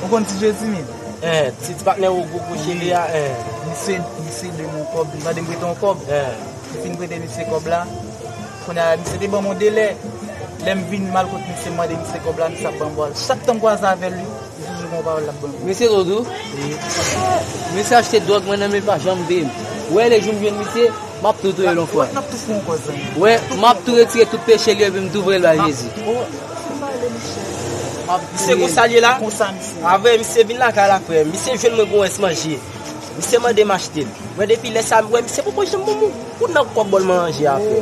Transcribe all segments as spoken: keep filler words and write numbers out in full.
Ou konn Ti Jezi menm? Eh, ti ti patnè ou gwo gwo cheve a, eh. Misye, misye de mwen kòb, li mande m prete yon kòb. Eh. M fin prete misye kòb la. Kounye a, misye te ban m yon delè. Lè m vin, m al kot misye, m mande misye kòb la, misye ap ban m pawòl. Chak tan m kwaze avè l, li toujou gon pawòl l ap ban m. Mesye Dodou, mesye achte dwòg mwen nan men pa janm peye m. Wè le jou m jwenn misye, m ap tou touye l yon fwa. N ap tou fè yon kòz zanmi. Wè, m ap tou retire tout peche li yo epi m tou voye l bay Jezi. Oh, se pale monchè. Misye konsa l ye la? Konsa misye. Avè misye vin lakay la frè. Misye jwenn mwen gon rès manje. Misye mande m achte l. Mwen depi lè sa m wè misye poko janm ban m yon kout nan kòb bòl manje a frè.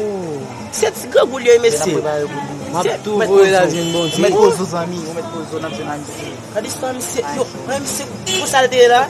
Se ti grangou l ye mesye. M ap tou voye l al jwenn Bondye. Ou met pozo zanmi, ou met pozo n ap jwenn a misye. Gade istwa misye, yo, wè misye konsa l te ye la.